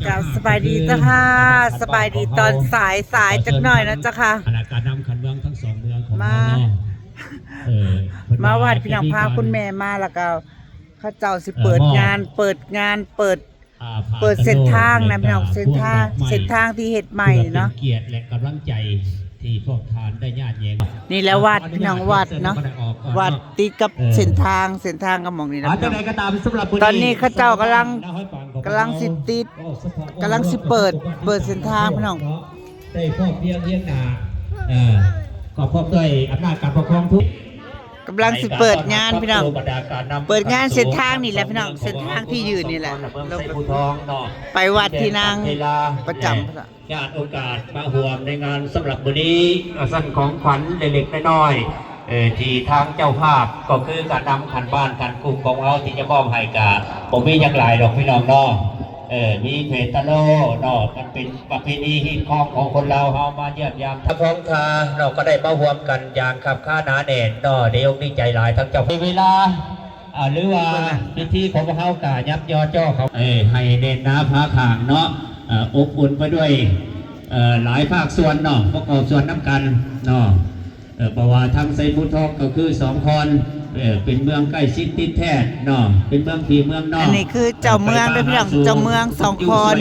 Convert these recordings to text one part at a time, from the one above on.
ເຈົ້າ ສະບາຍດີເຈົ້າຄ່ະ ສະບາຍດີຕອນສາຍໆຈັກໜ້ອຍນະເຈົ້າຄ່ະ. ຄະນະການນຳຂັ້ນເມືອງທັງສອງເມືອງຂອງເຮົາເນາະ ເອີ ມາວັດພີ່ນ້ອງ ພາຄຸນແມ່ມາ ແລ້ວກໍເຂົາເຈົ້າຊິເປີດງານ ເປີດງານ ເປີດ ເປີດເສັ້ນທາງນະພີ່ນ້ອງ ເສັ້ນທາງ ເສັ້ນທາງທີ່ເຮັດໃໝ່ເນາະ ເພື່ອເປັນກຽດ ແລະ ກຳລັງໃຈທີ່ພວກທ່ານໄດ້ຍາດແຍ່ງ. ນີ້ແຫຼະວັດພີ່ນ້ອງ ວັດເນາະ ວັດຕິດກັບເສັ້ນທາງ ເສັ້ນທາງກໍໝ່ອງນີ້ແຫຼະພີ່ນ້ອງ. ຕອນນີ້ເຂົາເຈົ້າກຳລັງ ກຳລັງຊິຕິດ ກຳລັງຊິເປີດ ເປີດເສັ້ນທາງພີ່ນ້ອງ ໄດ້ພ້ອມພຽງຮຽງໜ້າ ເອີ ກໍພ້ອມດ້ວຍອຳນາດການປົກຄອງທຸກ ກຳລັງຊິເປີດງານພີ່ນ້ອງ ເປີດງານເສັ້ນທາງນີ້ແຫຼະພີ່ນ້ອງ ເສັ້ນທາງທີ່ຢືນນີ້ແຫຼະ ໄປວັດທີ່ນາງປະຈຳ ຍາດໂອກາດມາຮ່ວມໃນງານສຳລັບມື້ນີ້ ກະຊັ້ນຂອງຂວັນເລັກໆນ້ອຍໆ ເອີ ທີ່ທາງເຈົ້າພາບ ກໍຄືການນຳຂັ້ນບ້ານຂັ້ນກຸ່ມຂອງເຮົາທີ່ຈະມອບໃຫ້ ກະບໍ່ມີຫຍັງຫຼາຍດອກພີ່ນ້ອງເນາະ ເອີ ມີເພດຕະໂລເນາະ ມັນເປັນປະເພນີຮີດຄອງຂອງຄົນລາວເຮົາ ມາຢ້ຽມຢາມທາງຂອງທ່າເນາະ ກໍໄດ້ມາຮ່ວມກັນຢ່າງຄັບຄາໜາແໜ້ນເນາະ ດີອົກດີໃຈຫຼາຍ ທາງເຈົ້າ ເວລາ ອ່າ ຫຼືວ່າພິທີຂອງພວກເຮົາກະຍັບຍໍຈໍ້ເຂົ້າ ເອີ ໃຫ້ແໜ້ນໜາຝາຂ້າງເນາະ ເອີ ອົບອຸ່ນໄປດ້ວຍ ເອີ ຫຼາຍພາກສ່ວນເນາະ ປະກອບສ່ວນນຳກັນເນາະ ເອີ ເພາະວ່າທາງໄຊພູທອງກໍຄືສອງຄອນ ເອີ ເປັນເມືອງໃກ້ຊິດຕິດແທດເນາະ ເປັນເມືອງພີ່ເມືອງນ້ອງ ອັນນີ້ຄືເຈົ້າເມືອງເດີພີ່ນ້ອງ ເຈົ້າເມືອງສອງຄອນ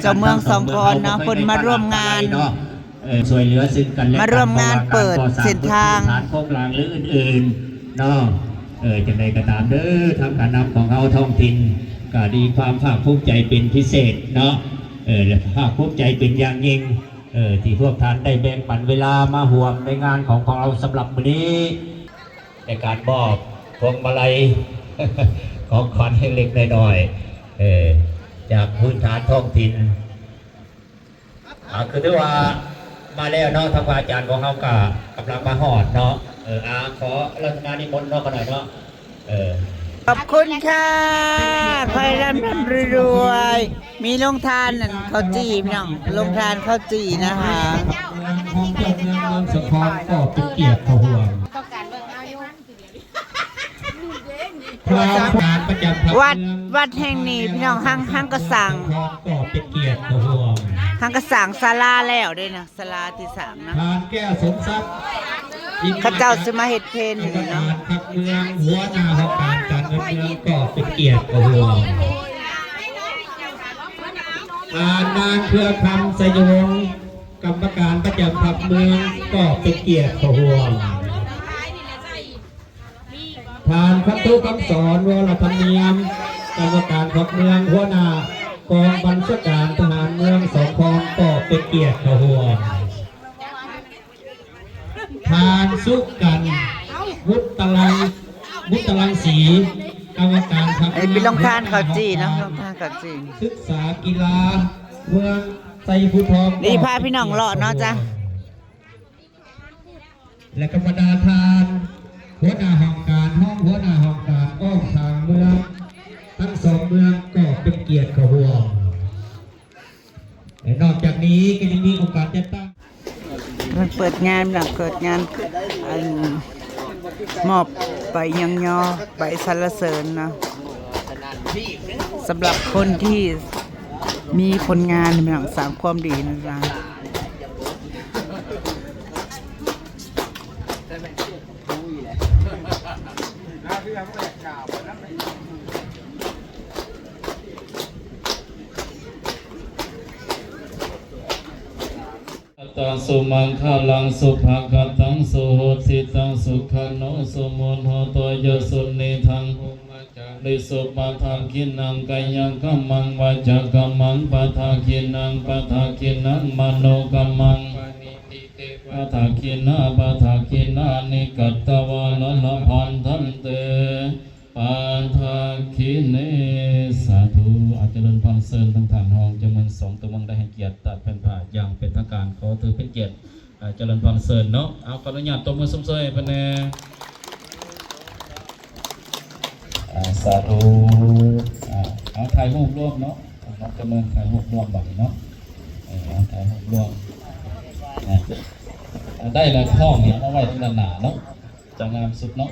ເຈົ້າເມືອງສອງຄອນເນາະ ເພິ່ນມາຮ່ວມງານເນາະ ເອີ ຊ່ວຍເຫຼືອເຊິ່ງກັນແລະກັນ ມາຮ່ວມງານເປີດເສັ້ນທາງ ໂຄງລ່າງ ຫຼື ອື່ນໆເນາະ ເອີ ຈັ່ງໃດກໍຕາມເດີ ທາງການນຳຂອງເຮົາທ້ອງຖິ່ນກໍມີຄວາມພາກພູມໃຈເປັນພິເສດເນາະ ເອີ ແລະ ພາກພູມໃຈເປັນຢ່າງຍິ່ງ ເອີ ທີ່ພວກທ່ານໄດ້ແບ່ງປັນເວລາມາຮ່ວມໃນງານຂອງພວກເຮົາສຳລັບມື້ນີ້ ໃນການມອບພວງມາໄລ ຂອງຂວັນເລັກໆນ້ອຍໆ ເອີ ຈາກພື້ນຖານທ້ອງຖິ່ນ ອ່າ ຄືຖືວ່າມາແລ້ວເນາະ ທາງພະອາຈານຂອງເຮົາກະກຳລັງມາຮອດເນາະ ເອີ ອ່າ ຂໍອາລາທະນານິມົນເນາະ ຂະໜ້ອຍເນາະ ເອີ ຂອບຄຸນຄ່ະ ຂໍໃຫ້ລ່ຳໆລວຍໆ ມີໂຮງທານນັ້ນເຂົ້າຈີ່ພີ່ນ້ອງ ໂຮງທານເຂົ້າຈີ່ນະຄະ ຂອງເຈົ້າເມືອງເມືອງສະຄອນກໍເປັນກຽດເຂົ້າຮ່ວມ ພະປະຈຳ ວັດ ວັດແຫ່ງນີ້ພີ່ນ້ອງ ຮັງ ຮັງກະສັງ ກໍເປັນກຽດເຂົ້າຮ່ວມ ຮັງກະສັງສາລາແລ້ວເດ້ນະ ສາລາທີ່ສ້າງນະ ທ່ານແກ້ວສົມຊັບ ເຂົາເຈົ້າຊິມາເຮັດເພນຢູ່ນີ້ເນາະ ກຳມະການພັກເມືອງ ຫົວໜ້າຫ້ອງການການເງິນເມືອງ ກໍເປັນກຽດເຂົ້າຮ່ວມ ທ່ານນາງເຄືອຄຳ ໄຊຍະວົງ ກຳມະການປະຈຳພັກເມືອງ ກໍເປັນກຽດເຂົ້າຮ່ວມ. ທ່ານພັນໂທ ຄຳສອນ ວໍລະທຳນຽມ ກຳມະການພັກເມືອງ ຫົວໜ້າກອງບັນຊາການທະຫານເມືອງສອງຄອນ ກໍເປັນກຽດເຂົ້າຮ່ວມ. ທ່ານສຸກັນ ບຸດຕະລັງ ບຸດຕະລັງສີ ກຳມະການພັກເມືອງ ເປັນໂຮງທານເຂົ້າຈີ່ເນາະ ໂຮງທານເຂົ້າຈີ່ ສຶກສາກິລາເມືອງໄຊພູທອງ ນີ້ພາພີ່ນ້ອງເລາະເນາະຈ້າ. ແລະ ກະບັນດາທ່ານຫົວໜ້າຫ້ອງການ ຮອງຫົວໜ້າຫ້ອງການອ້ອມຂ້າງເມືອງ ທັງສອງເມືອງກໍເປັນກຽດເຂົ້າຮ່ວມ ແລະ ນອກຈາກນີ້ກໍຍັງມີໂອກາດຈັດຕັ້ງ ເພິ່ນເປີດງານ ເປີດງານ ອັນ ມອບໃບຍ້ອງຍໍ ໃບສັນລະເສີນເນາະ ສຳລັບຄົນທີ່ມີຜົນງານ ພີ່ນ້ອງ ສ້າງຄວາມດີນັ້ນລະ. ຕະສຸມັງຄະລັງ ສຸພະຄະຕັງ ສຸໂຫສິຕັງ ສຸຂະໂນ ສຸໂມໂທ ໂຕ ຍະສຸນິທັງ ລິສຸປະທັກຂິນັງ ກາຍະກຳມັງ ວາຈາກຳມັງ ປະທັກຂິນັງ ປະທັກຂິນັງ ມະໂນກຳມັງ ປະທັກຂິນາ ປະທັກຂິນານິ ກັດຕະວາ ລະລະພັນທັນເຕ ປະທັກຂິເນ ສາທຸ. ອາ ຈະເລີນພອນ ເຊີນທາງທ່ານຮອງເຈົ້າເມືອງສອງຕົວເມືອງ ໄດ້ໃຫ້ກຽດຕັດແຜ່ນຜ້າຢ່າງເປັນທາງການ ຂໍຖືເປັນກຽດ ອາ ຈະເລີນພອນ ເຊີນເນາະ. ເອົາ ຂໍອະນຸຍາດຕົບມືຊົມເຊີຍໃຫ້ເພິ່ນແດ່. ອາ ສາທຸ. ອາ ເອົາ ຖ່າຍຮູບລວມເນາະ ເຈົ້າເມືອງ ຖ່າຍຮູບລວມບາດນີ້ເນາະ. ເອີ ເອົາ ຖ່າຍຮູບລວມ ອາ ໄດ້ລະ ທ້ອງນີ້ເອົາໄວ້ດ້ານໜ້າເນາະ ຈະງາມສຸດເນາະ.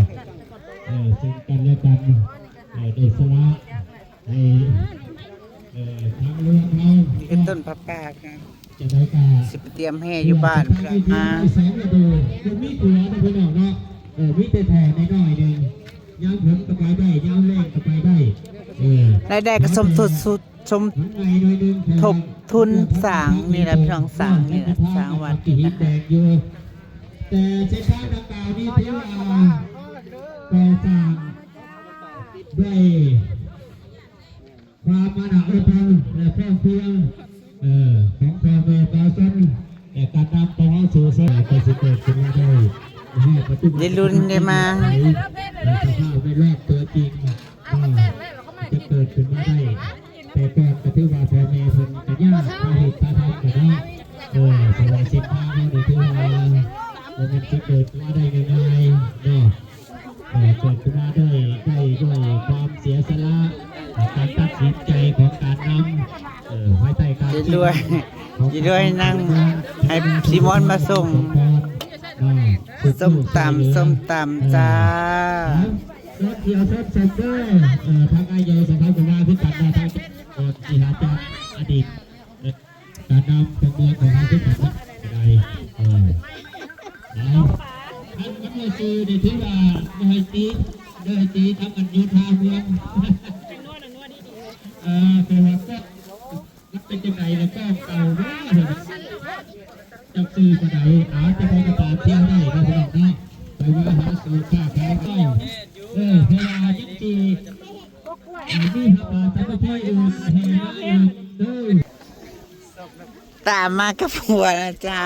ເອີ ເຊິ່ງກັນແລະກັນ ເອີ ໄດ້ສະຫຼະໃຫ້ ເອີ ທາງຫຼວງເຮົາ ນີ້ຄືຕົ້ນຜ້າປ່ານະ ຈັ່ງໃດກໍ ຊິໄປຕຽມແຫ່ຢູ່ບ້ານເພື່ອມາ ແສງລະດູ ບໍ່ມີຕົວເນາະ ພີ່ນ້ອງເນາະ ເອີ ມີແຕ່ທໍ່ນ້ອຍໆໜຶ່ງ ຍາມຝົນກໍໄປໄດ້ ຍາມແລ້ງກໍໄປໄດ້ ເອີ ລາຍໄດ້ກໍສົມທົບ ສົມທົບທຶນສ້າງນີ້ແຫຼະ ເພື່ອສ້າງນີ້ແຫຼະ ສ້າງວັດນີ້ນະ ແຕ່ເສັ້ນທາງດັ່ງກ່າວນີ້ຖືວ່າກໍ່ສ້າງດ້ວຍ ຄວາມມານະອົດທົນ ແລະ ພ້ອມພຽງ ເອີ ຂອງພໍ່ແມ່ປະຊາຊົນ ແລະ ການນຳຂອງເຮົາສູ່ເສຍ ກໍຊິເກີດຂຶ້ນມາໄດ້ ຍາຍລຸນໄດ້ມາ ໃນສະພາບແວດລ້ອມຕົວຈິງ ກໍຈະເກີດຂຶ້ນມາໄດ້ ແຕ່ກ່ອນກໍຖືວ່າພໍ່ແມ່ເພິ່ນກໍຍາກ ພາເຮັດພາທຳກັນເນາະ ເອີ ເພາະວ່າເສັ້ນທາງເຮົານີ້ຖືວ່າບໍ່ແມ່ນຊິເກີດມາໄດ້ງ່າຍໆເນາະ. ເອີ ເກີດຂຶ້ນມາດ້ວຍ ດ້ວຍ ດ້ວຍຄວາມເສຍສະຫຼະ ການຕັດສິນໃຈຂອງການນຳ ເອີ ພາຍໃຕ້ການ ຍິນດີ ຍິນດີນຳ ໃຫ້ຊີມອນມາສົ່ງ ເອີ ສົ້ມຕຳ ເອີ ສົ້ມຕຳ ເອີ ຈ້າ ເອີ ເອີ ທາງອ້າຍໃຫຍ່ສະເພາະກໍມາຄືກັນເນາະ ທາງ ເອີ ທີ່ຫາຈາກອະດີດ ການນຳຂອງເມືອງຂອງເຮົາຄືກັນເນາະ ກໍໄດ້ ເອີ ເອົາ ອັນມັນວ່າຊື່ນີ້ຖືວ່າບໍ່ໃຫ້ຕີ ບໍ່ໃຫ້ຕີທຳອັນໂຍທາເມືອງ ເອີ ເພາະວ່າກໍມັນເປັນຈັ່ງໃດລະ ກໍເກົ່າວ່າ ຈັກຊື່ບໍ່ໄດ້ ອາດຈະໄດ້ກໍຕາມທ່ຽວໄດ້ເນາະ ພີ່ນ້ອງເນາະ ໄປມາຫາສູ່ຄ້າຂາຍໄດ້ ເອີ ເພາະວ່າຈັ່ງຊີ້ ຕາມມາກັບຜົວນະຈ້າ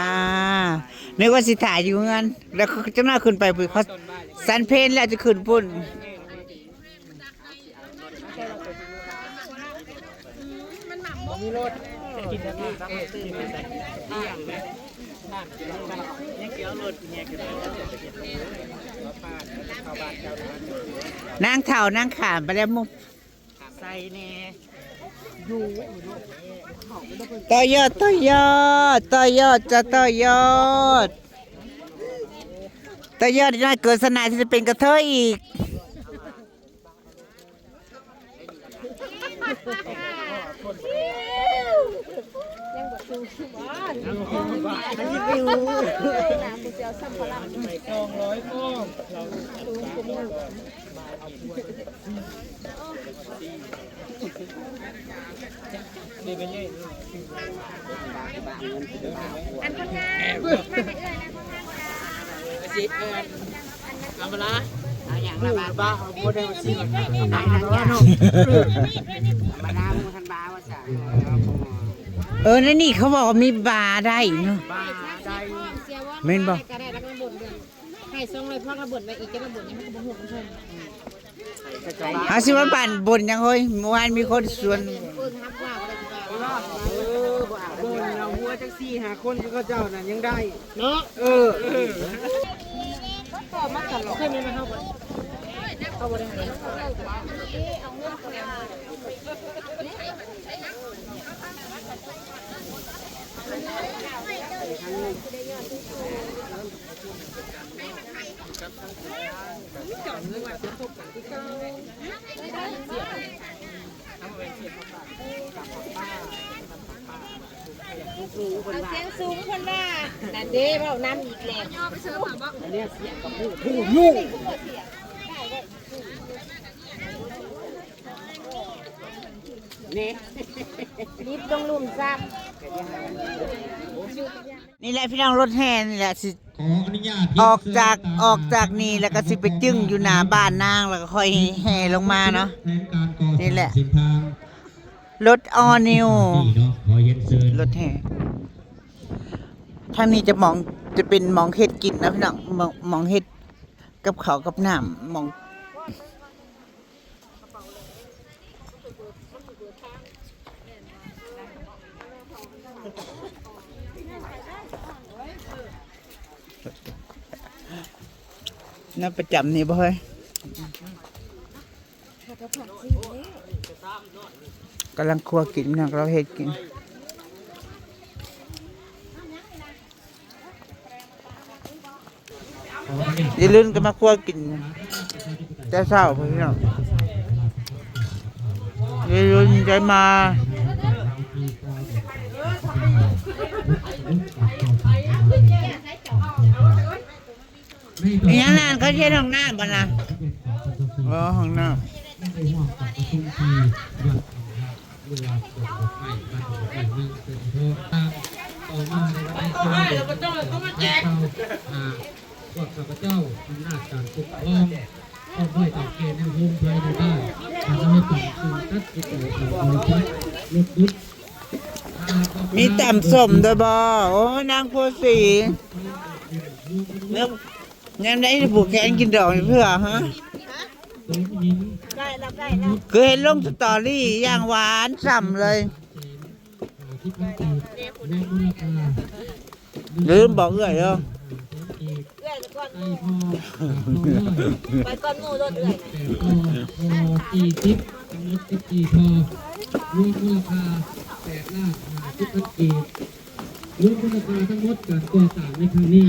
ນຶກວ່າຊິຖ້າຢູ່ເຮືອນ ແລ້ວຈັກໜ້ອຍຂຶ້ນໄປພຸ້ນ ເຂົາສັນເພນແລ້ວຈະຂຶ້ນພຸ້ນ. ນາງເຖົ້ານາງຂ້າມໄປແລ້ວ ໃສ່ແດ່ ຕໍ່ຍອດ ຕໍ່ຍອດ ຕໍ່ຍອດ ຈ້າ ຕໍ່ຍອດ ຕໍ່ຍອດ ອີກໜ້ອຍເກີດຊາດໜ້າຊິໄດ້ເປັນກະເທີຍອີກ. ອັນຄົນງາມ ເອົາມາລະ ເອົາຫຍັງລະບາດ ເອົາບໍ່ໄດ້ວ່າຊິ ເອົາມາລະ ເອົາມາລະ ໝູ່ທັນບາວ່າຊັ້ນ. ເອີ ໃນນີ້ເຂົາບອກວ່າມີບາໄດ້ເນາະ ບາໄດ້ ແມ່ນບໍ່? ໃຫ້ສອງຮ້ອຍພວກລະບົດໄວ້ອີກ ຈະລະບົດຫຍັງມັນກໍບໍ່ຮູ້ເພິ່ນ. ເຮົາຊິມາບ້ານບົນຫຍັງເຮີ້ຍ? ເມື່ອວານມີຄົນຊວນ ເອີ ບໍ່ເອົາ ບໍ່ເອົາ ບໍ່ເອົາ ຫົວຈັກສີ່ຫ້າຄົນຄືເຂົາເຈົ້ານັ້ນຍັງໄດ້ເນາະ. ເອີ ເອີ ເຂົາມາຕະຫຼອດ ເຄີຍມີມາເຮົາບໍ່? ເຂົາບໍ່ໄດ້ໃຫ້ ເອົາສຽງສູງເພິ່ນວ່າ ນັ້ນເດ້ ເວົ້ານຳອີກແລ້ວ. ອັນນີ້ສຽງກັບຜູ້ ຜູ້ຢູ່ ນີ້ ລິບລົງລຸ່ມຊ້ຳ. ນີ້ແຫຼະພີ່ນ້ອງ ລົດແຫ່ນີ້ແຫຼະ ຊິ ຂໍອະນຸຍາດ ອອກຈາກ ອອກຈາກນີ້ແລ້ວກໍຊິໄປຈຶ້ງຢູ່ໜ້າບ້ານນາງ ແລ້ວກໍຄ່ອຍແຫ່ລົງມາເນາະ. ນີ້ແຫຼະ ລົດ All New ເນາະ ຂໍຮຽນເຊີນ ລົດແຫ່. ທາງນີ້ຈະໝ່ອງ ຈະເປັນໝ່ອງເຮັດກິນນະພີ່ນ້ອງ ໝ່ອງ ໝ່ອງເຮັດກັບເຂົ້າກັບນ້ຳ ໝ່ອງ ແນວປະຈຳນີ້ບໍ່ເຮີ້ຍ? ກຳລັງຄົວກິນ ພີ່ນ້ອງ ກຳລັງເຮັດກິນ. ຍາຍລຸນກໍມາຄົວກິນແຕ່ເຊົ້າພຸ້ນພີ່ນ້ອງ ຍາຍລຸນໄດ້ມາ. ອີຫຍັງນັ້ນ ເຂົາເຮັດຫ້ອງນ້ຳບໍ່ນະ? ອໍ ຫ້ອງນ້ຳ. ໄດ້ຮ່ວມກອງປະຊຸມທີ່ວັດ ຫຼືວ່າກອງດອກໄມ້ ບ້ານດອກໄມ້ໜຶ່ງ ເພື່ອທີ່ຈະຕໍ່ມາໃນວັນທີ ເກົ້າ ເດືອນ ສອງ ເກົ້າ ຫ້າ ພວກຂ້າພະເຈົ້າ ອຳນາດການປົກຄອງ ພ້ອມດ້ວຍເຖົ້າແກ່ໃນໂຮງໄພໃນບ້ານ ຄະນະກຳມະການ ຜູ້ຈັດກິດຈະກອນ ບໍລິສັດ ລົດບຸດ ມີຕຳສົ້ມດ້ວຍບໍ່? ໂອ້ຍ ນາງໂພສີ ແນວ ຍາມໃດຊິຜູກແຂນກິນດອກເທື່ອ ຮະ? ຄືເຫັນລົງສະຕໍຣີຢ່າງຫວານຊ່ຳເລີຍ. ລືມບອກເອື້ອຍເດີ ເອື້ອຍກ່ອນໝູ່ ໄປກ່ອນໝູ່ໂລດເອື້ອຍ. ສີ່ສິບ ທັງໝົດສິບສີ່ທໍ່ ລວມມູນລະຄ່າແປດລ້ານຫ້າສິບພັນກີບ. ລວມມູນລະຄ່າທັງໝົດການກໍ່ສ້າງໃນຄັ້ງນີ້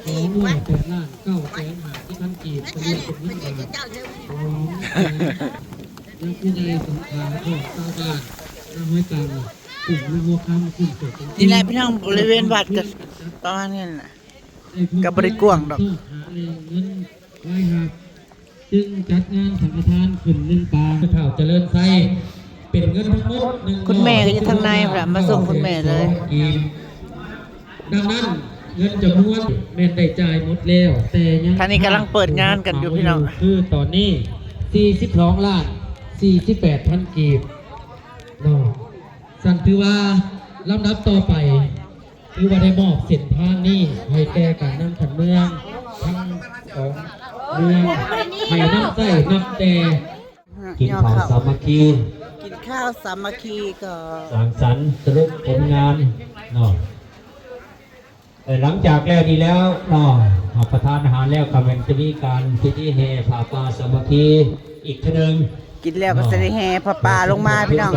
ສອງຮ້ອຍແປດລ້ານເກົ້າແສນຫ້າສິບພັນກີບ ສະເລ່ຍເປັນເງິນບາດ ສອງແສນ ນາງຜູ້ໃຫຍ່ສົງຂາ ພ້ອມຊາວບ້ານ ນາງຫ້ວຍຕັນ ກຸ່ມນາງຫົວຄຳ ກຸ່ມໂສດສົງ ນີ້ແຫຼະພີ່ນ້ອງ ບໍລິເວນວັດກໍປະມານນີ້ແຫຼະ ກໍບໍ່ໄດ້ກວ້າງດອກ. ຫາແຫຼ່ງເງິນລາຍຮັບ ຈຶ່ງຈັດງານສັງຄະທານຂຶ້ນໜຶ່ງປາງ ທ້າວຈະເລີນໄຊ ເປັນເງິນທັງໝົດ ຄຸນແມ່ກໍຢູ່ທາງໃນພຸ້ນລະ ມາສົ່ງຄຸນແມ່ເລີຍ. ດັ່ງນັ້ນ ເງິນຈຳນວນແມ່ນໄດ້ຈ່າຍໝົດແລ້ວ ແຕ່ຍັງ ທາງນີ້ກຳລັງເປີດງານກັນຢູ່ພີ່ນ້ອງ ຄືຕອນນີ້ສີ່ສິບສອງລ້ານສີ່ສິບແປດພັນກີບເນາະ. ຊັ້ນຖືວ່າລຳດັບຕໍ່ໄປ ຖືວ່າໄດ້ມອບເສັ້ນທາງນີ້ໃຫ້ແກ່ການນຳຂວັນເມືອງ ທັງສອງເມືອງ ໃຫ້ນຳໃຊ້ນັບແຕ່ ກິນເຂົ້າສາມັກຄີ ກິນເຂົ້າສາມັກຄີກໍ ສັງສັນສະຫຼຸບຜົນງານເນາະ. ເອີ ຫຼັງຈາກແລ້ວນີ້ແລ້ວເນາະ ຮັບປະທານອາຫານແລ້ວ ກໍແມ່ນຈະມີການພິທີແຫ່ຜ້າປ່າສາມັກຄີອີກເທື່ອໜຶ່ງ ກິນແລ້ວກໍຊິໄດ້ແຫ່ຜ້າປ່າລົງມາພີ່ນ້ອງ.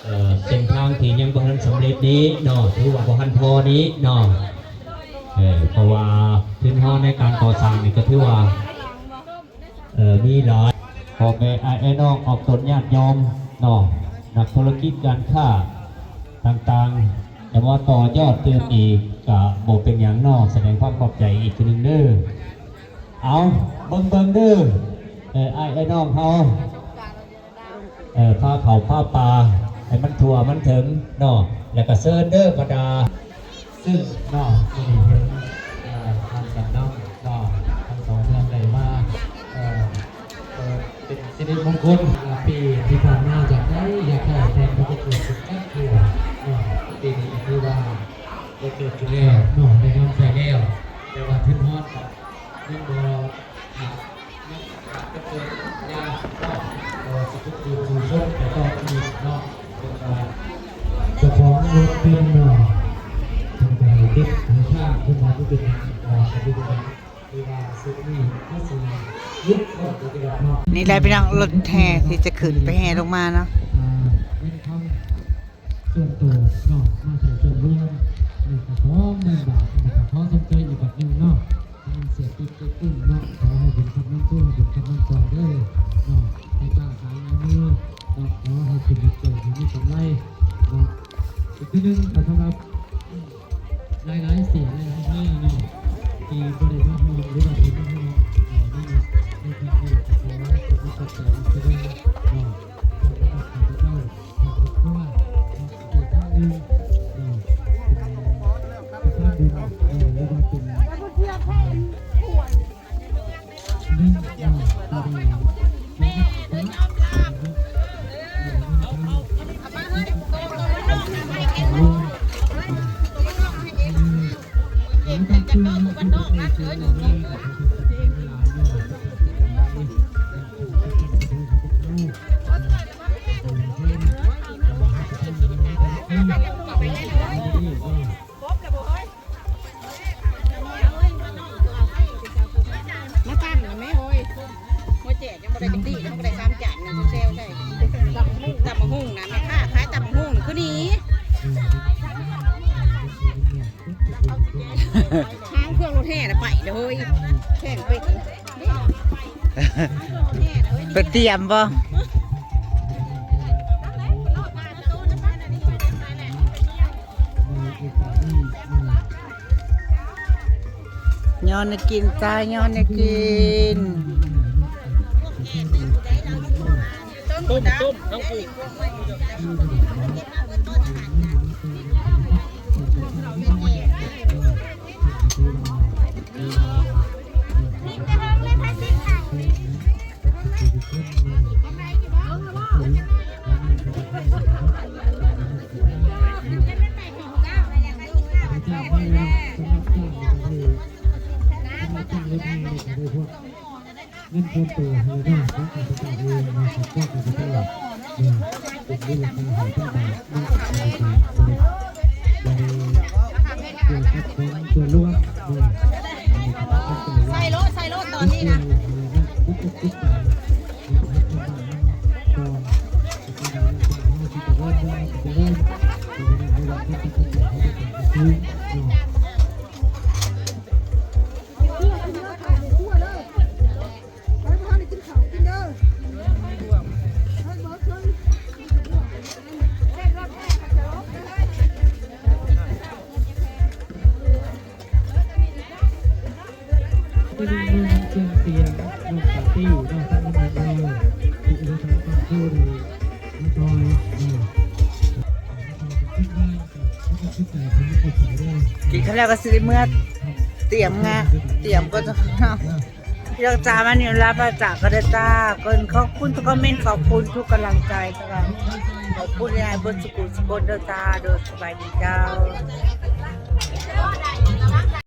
ເອີ ເສັ້ນທາງທີ່ຍັງບໍ່ທັນສຳເລັດນີ້ເນາະ ຖືວ່າບໍ່ທັນພໍນີ້ເນາະ ເອີ ເພາະວ່າທຶນຮອນໃນການກໍ່ສ້າງນີ້ກໍຖືວ່າ ເອີ ມີຫຼາຍ ພໍ່ແມ່ອ້າຍນ້ອງອອກຕົນຍາດໂຍມເນາະ ນັກທຸລະກິດການຄ້າຕ່າງໆ ຈະມາຕໍ່ຍອດຕື່ມອີກ ກະບໍ່ເປັນຫຍັງເນາະ ສະແດງຄວາມຂອບໃຈອີກເທື່ອໜຶ່ງເດີ. ເອົາ ເບິ່ງໆເດີ ເອີ ອ້າຍ ເອີ ນ້ອງເຮົາ ເອີ ພາເຂົ້າພາປາໃຫ້ມັນທົ່ວມັນເຖິງເນາະ ແລ້ວກະເຊີນເດີບັນດາ ຊຶ່ງເນາະ ມື້ນີ້ເຫັນ ເອີ ທ່ານກຳນຳເນາະ ທັງສອງເມືອງໄດ້ມາ ເອີ ເປີດເປັນສິລິມົງຄົນ ປີທີ່ຜ່ານມາຢາກໄດ້ຢາກໄດ້ແຕ່ບໍ່ໄດ້ເກີດຂຶ້ນຈັກເທື່ອເນາະ ບໍ່ເກີດຂຶ້ນແລ້ວເນາະ ໄດ້ນຳໃຊ້ແລ້ວ ແຕ່ວ່າທຶນຮອນກໍຍັງບໍ່ຂາດ ຍັງຂາດເກີນຢ່າງເນາະ ກໍຊິທຸກຄືນສູ່ຊົນໄປຕໍ່ອີກເນາະ. ເພິ່ນກໍເຈົ້າຂອງລົດເປັນເນາະ ເພິ່ນກໍໃຫ້ເກັບໃຫ້ຊາ ເພິ່ນວ່າບໍ່ເປັນຫຍັງ ກໍບໍ່ເປັນຫຍັງ ຄືວ່າຊຸດນີ້ກໍຊິຢຸດລົງໄປເນາະ. ນີ້ແຫຼະພີ່ນ້ອງ ລົດແຫ່ທີ່ຈະຂຶ້ນໄປແຫ່ລົງມາເນາະ ອ່າ ເປັນຂອງ ສ່ວນໂຕເນາະ ມາໃສ່ສ່ວນລວມ ນີ້ກໍສອງໝື່ນບາດ ນີ້ກໍຂໍຊົມເຊີຍອີກບາດໜຶ່ງເນາະ ທາງເສຍຕິດເຈັບປຶ້ງເນາະ ຂໍໃຫ້ບຸນຄຳນຳຊູ ໃຫ້ບຸນຄຳນຳຕອນເດີເນາະ ໃຫ້ຄ້າຂາຍງ່າຍມືເນາະ ຂໍໃຫ້ຂຶ້ນເລີຍ ໃຫ້ມີກຳໄລເນາະ. ອີກເທື່ອໜຶ່ງກໍສຳລັບ ຫຼາຍໆເສຍ ຫຼາຍໆເຮືອເນາະ ທີ່ບໍ່ໄດ້ມາຮ່ວມ ຫຼືວ່າເປັນມາຮ່ວມ ເອີ ໃນງານໃນຄັ້ງນີ້ ກໍຂໍຂອບໃຈອີກເທື່ອໜຶ່ງເນາະ ສຳລັບຂ້າພະເຈົ້າ ຄອບຄົວເນາະ ອີກຄັ້ງໜຶ່ງເນາະ ເປັນສະພານບຸນເນາະ ຫຼືວ່າເປັນ ມາຕຳນະແມ່ເອີຍ ບໍ່ແຈກ ຍັງບໍ່ໄດ້ຈັກດີ ຍັງບໍ່ໄດ້ສາມຈານ ຍັງຊິແຊວໃສ່ ຕຳບັກຫຸ່ງນະ ແມ່ຄ້າຂາຍຕຳບັກຫຸ່ງນະຄືໜີ ຫາງເຄື່ອງລົດແຫ່ນະໄປເດີເຮີຍ ແຂ່ງໄປ ໄປຕຽມບໍ່? ຍ້ອນໃຫ້ກິນຈ້າ ຍ້ອນໃຫ້ກິນ ຕົ້ມ ຕົ້ມ ທັງປູ. ເງິນສ່ວນຕົວໃຫ້ເນາະ ຂອງຂ້າພະເຈົ້າເອງເນາະ ຂອງຄອບຄົວຂ້າພະເຈົ້າເນາະ ເປັນມູນຄ່າຫ້າພັນບາດເນາະ ອັນນີ້ກໍບໍ່ໄດ້ ບໍ່ໄດ້ກ່ຽວກັບຂອງສ່ວນລວມເນາະ ອັນນີ້ກໍເປັນກຳລັງໃຈ ໃສ່ໂລດ ໃສ່ໂລດຕອນນີ້ນະ ເຮັດບຸນເຮັດກຸສນ ເຈົ້ງເຕືອນນ້ອງປາຕີ້ເນາະ ທາງນ້ອງເອີຍ ທີ່ເອົາທາງຄອບຄົວນີ້ມາຊ່ອຍເນາະ ກິນຂ້າວແລ້ວກໍຊິໄດ້ເມືອຕຽມງານ ຕຽມກ່ອນເນາະ ພີ່ນ້ອງຈ໋າ ມານີ້ລາພາຈາກກັນເດີຈ້າ ເພິ່ນຂອບຄຸນທຸກຄອມເມັນ ຂອບຄຸນທຸກກຳລັງໃຈ ແລ້ວກໍຂອບຄຸນຫຼາຍໆເບິດສຸຂູສຸຄົນເດີຈ້າ ໂດຍສະບາຍດີເຈົ້າ.